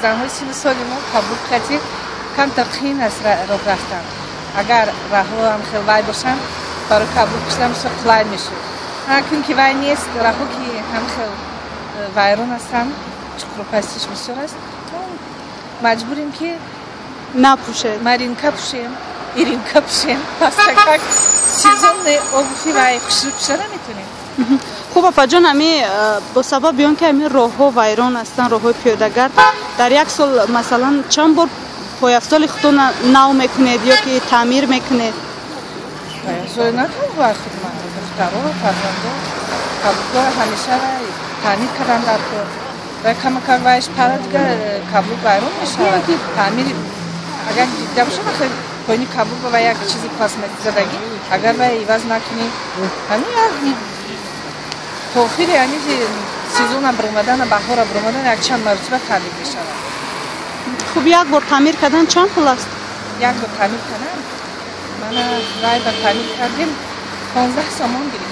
Занҳои сину соли мо каблук қати камтар қиин аст роҳ рафтан. Агар раҳҳо ҳам хел вай бошанд, барои каблук пӯшидан бисёр қулай мешуд. Акун ки вай нест, раҳҳо ки ҳам хел вайрон ҳастанд, чуқурпастиш бисёр аст, маҷбурем ки напӯшед, маринка пӯшем, иринка пӯшем. Пастакак сезонный обуви вай хушрӯ пӯша наметонем. Хуб, апаҷон, ами бо сабаби он ки ами роҳҳо вайрон ҳастанд, роҳҳои пиёдагард, дар як сол, масалан, чанд бор пойафзоли худро нав мекунед ё ки таъмир мекунед? Пойафзоли на танҳо худман, духтаро, фарзандо каблукҳоро ҳамеша таъмир кардан дар кор. Ва камакак вайш пара, дигар каблук вайрон мешавад. Таъмир агар дида бошад, поини каблук ва як чизи пластмасси задагӣ, агар вай иваз накунӣ, ҳамин як то охири ҳамин сезона биромадана, баҳора биромадана, якчанд маротиба таъмир мешавад. Хуб, як бор таъмир кардан чанд пул аст? Як бор таъмир кардан, мана вай ба таъмир кардем, 15 сомон гирифт.